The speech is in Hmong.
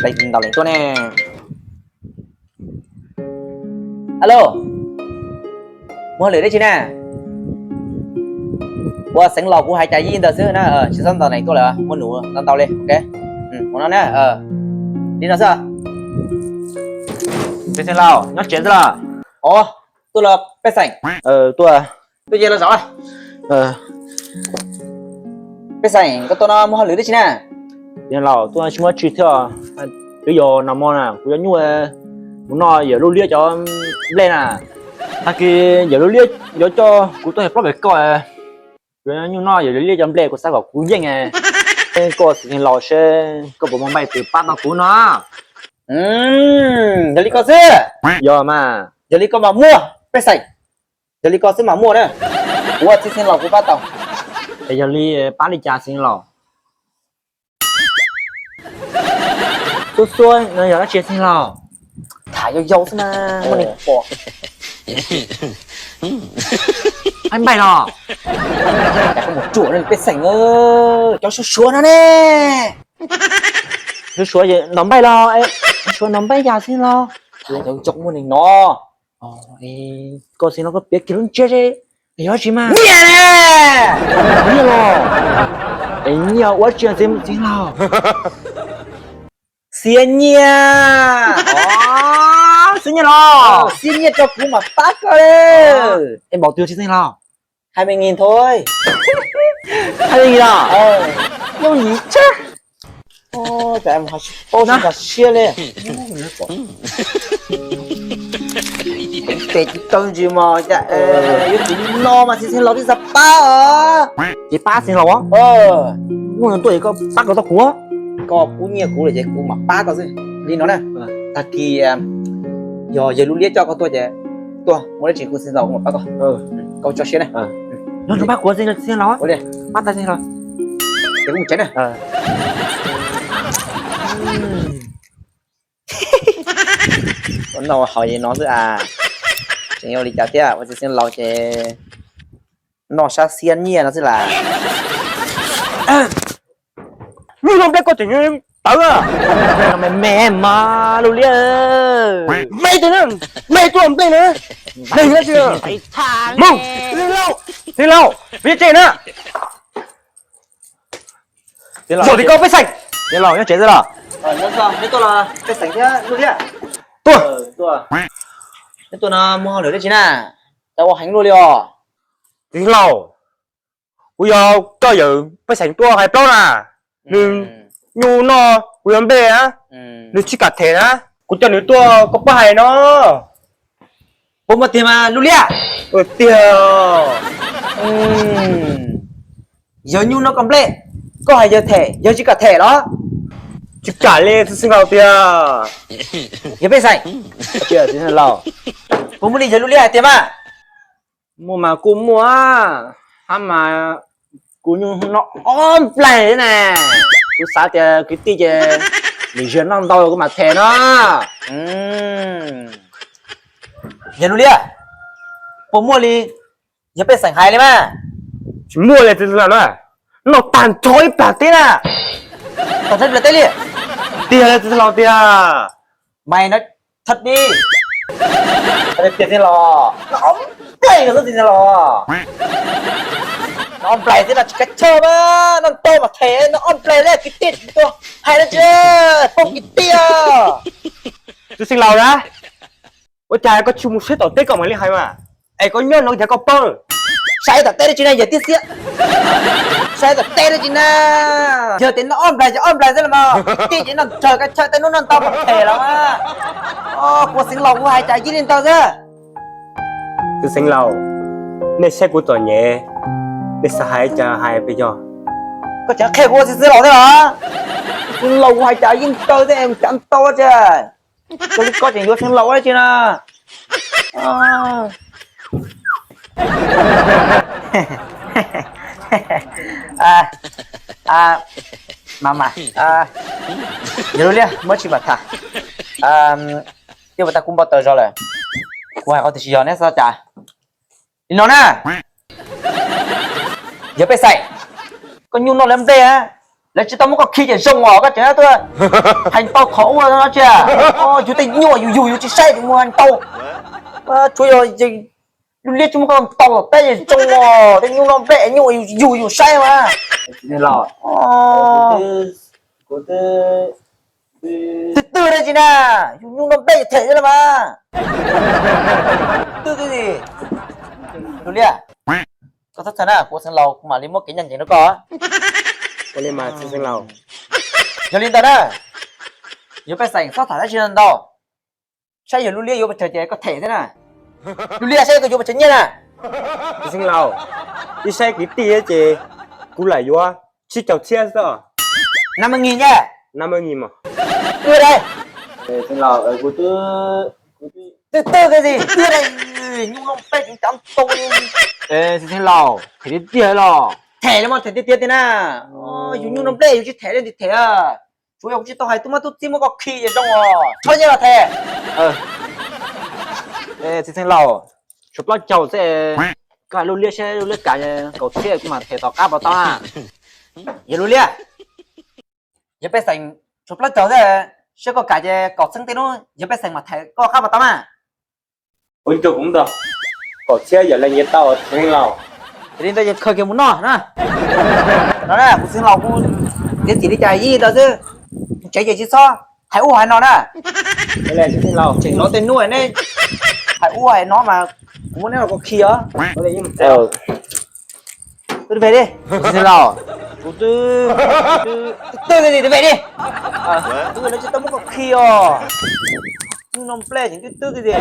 Leej twg ntaus lees tuaj ne? Alo, muaj hauj lwm dab tsi na? Ua Xeev Laus kuv hais cas yeej ntawd xwb na, tsis txhob ntaus lees tuaj lawm, muaj num ntau ntau li, ok. Ua no na, li no xwb. Xeev Laus nyob tsev xwb los? Os, tuaj los pej xeem? Tuaj. Tuaj ces los zaum. Pej xeem, koj tuaj no muaj hauj lwm dab tsi na? Xeev Laus, tuaj tsis muaj tsi thiab, twb yog nag hmo na kuv cov nyuj mus noj yawm Lub Liab cov nplej na. Tag kis yawm Lub Liab yuav coj kuv tuaj yog plaub pem koj, kuv cov nyuj noj yawm Lub Liab cov nplej kuv xav kom kuv yeej. Koj Xeev Laus seb koj puas muaj npaij twg pab tau kuv no. Yog li koj xwb. Yog mas. Yog li koj mas muaj, pej xeem. Yog li koj xwb mas muaj na. Kuv ua txiv Xeev Laus kuv pab tau. Es yog li pab li cas Xeev Laus? Xua xua no yog dab tsi Xeev Laus? Tham yau yau xwb mas muaj neeg pom. Pab npaij los? Cas koj mus ruam ne pej xeem, cov suav suav no ne. Suav suav ntaus npaij los? Suav ntaus npaij yam Xeev Laus. Tham yau yau muaj neeg no. Koj Xeev Laus koj piav kiag lub ntsiab seb yog dab tsi mas. Nyiaj ne. Nyiaj los? Es nyiaj ua dab tsi Xeev Laus? Xiab nyiaj. Xiab nyiaj los? Xiab nyiaj rau kuv mam pab koj. Es npaum twg tsis Xeev Laus? Hai mươi nghìn thôi. Hai mươi nghìn los? Yooj yim tshaj. Ua cas mus hais tsis paub tsis nkag siab li. Tes tsis tau ntsis mas cas yuav tsum li no mas txiv Xeev Laus twb xav pab os. Ces pab Xeev Laus, muaj neeg tuaj es koj pab kom tau kuv. Koj pub nyiaj kuv lawm ces kuv mam pab koj xwb. Li no na, tag kis yog yawg Lub Liab coj koj tuaj ces tuaj, muaj dab tsi kuv Xeev Laus kuv mam pab koj. Koj tso siab na. Nyob zoo pab kuv Xeev Laus, pab tau Xeev Laus. Ces kuv mus tsev na. Noj haus li no xwb as, tseem yuav li cas thiab, ua txiv Xeev Laus ces noj sab xiab nyiaj no xwb las. Lub no nplej koj tseem tawv a. Me me mas Lub Liab, me tus na, me tuaj nplej na, me na. Mus, Xeev Laus, Xeev Laus, peb tseg na. Zaum tim koj pej xeem. Xeev Laus nyob tsev xwb los? Neb tuaj los pej xeem thiab Lub Liab? Tuaj. Neb tuaj no muaj hauj lwm dab tsi na? Cas ua heev luaj li os? Txiv Laus, kuv yog koj yawm pej xeem tuaj hais plaub na. Nws nyuj noj kuv yuav nplej na, nws tsis kam them na. Kuv coj nws tuaj koj puas hais no? Puas muaj tiag mas Lub Liab? Tiag. Yawg nyuj noj koj nplej, koj hais yawg them, yawg tsis kam them los? Tsis kam li txiv Xeev Laus tiag. Yawg pej xeem, Xeev Laus, puas muaj li yawg Lub Liab hais tiag mas? Muaj mas kuj muaj, hab mas kuv nyuj noj ob nplaig na. Kuv xav tias kwv tij ces nws ziag noj ntau kuv mam them no. Yawg Lub Liab, puas muaj li yawg pej xeem hais li mas? Tsis muaj li txiv Xeev Laus na, noj tag nrho ib plag teb na. Tag nrho ib plag teb li? Tiag li txiv Xeev Laus tiag. Mày nói thật đi. Tiag Xeev Laus, noj ob nplaig no xwb txiv Xeev Laus. Noj ob nplaig xwb no tsis kav chawj mas, noj ntau mas them, noj ob nplaig li kwv tij tuaj hais no tsis poob kwv tij. Txiv Xeev Laus na, ua cas koj tsis mus saib tom teb koj mam li hais mas, es koj nyob no cas koj paub? Saib tom teb dab tsi na, yawg tiab xiab. Saib tom teb dab tsi na, yawg tias noj ob nplaig ces ob nplaig xwb los mas, kwv tij ces noj ntsawg kav chawj tej hnub noj ntau mas them los mas. Kuv Xeev Laus kuv hais cas yeej li ntawd xwb. Txiv Xeev Laus, nej saib kuv txom nyem, nej xav hais cas hais pes yog. Koj tseem qhia kuv ua txiv Xeev Laus thiab los? Txiv Xeev Laus kuv hais cas yeej li ntawd xwb, mus cav ntau tsi. Koj li koj tseem yuav Xeev Laus ua dab tsi na? Mas mas, yawg Lub Liab, muab tsis mam tham. Twb ua tag kuv npau taws zog lawm, kuv hais qhov twg tsis yog neb xav cas. Li no na, yawg pej xeem, koj nyuj noj lawv nplej a, Lawv tsis tau muab koj khi ces zoo os, koj tseem tuaj hais ntau qhov ua no tsi. Yus tej nyuj yus yug yus tsis saib yus mus hais ntau. Tsuav yog lub liab tsis muab koj ntau los peb zoo os, tej nyuj noj nplej nyuj yus yug yus saib mas. Twb twb dab tsi na, yus nyuj noj nplej yus them xwb los mas. Twb twb li, Lus Liab, koj txhob txhawj na, kuv ua xeev laus kuv mam li muab kev ncaj ncees rau koj. Yog li ntawd na, yog pej xeem txhob tham dab tsi ntau, saib yog Lub Liab yuav pes tsawg ces koj them thiab na. Lub Liab, saib koj yuav pes tsawg nyiaj na. Txiv xeev laus, ib saib kwv tij ces kuv lam yuav tsib caug txhiab xwb. Năm mươi nghìn nha. Năm mươi nghìn mas. Twb twb, twb twb, nyuj noj nplej tseem cov ntau. Txiv xeev laus, them tiag tiag los? Them los mas them tiag tiag tiag na. Yus nyuj noj nplej yus tsis them li ntawd them. Tsuav yog kuv tsis tau hais tub mab tub txib muab koj khi ces zoo os, txhob nyiaj los them. Txiv xeev laus, tshuav plaub caug xwb, koj hais Lub Liab saib Lub Liab kam kaum txhiab kuv mam them tom qab puas tau na. Yog Lub Liab, yog pej xeem tshuav plaub caug xwb, saib koj kam ces kaum txhiab tej hnub yog pej xeem mam them koj qab puas tau mas. Ua li ntawd, kaum txhiab yam li nyiaj tau txiv xeev laus. Yog li ntawd ces khaws kiag mus noj na. No na, kuv txiv xeev laus kuv txiav txim li cas yeej li ntawd xwb. Tsev ces tsis txhob hais ub hais no na. Tseem los tej hnub neb hais ub hais no mas kuv muab neb los koj khi os. Twb ve li, txiv xeev laus, kuv twb, twb li li, twb ve li. Twb li tsis tau muab koj khi os. Nyuj noj nplej tseem twb twb li li.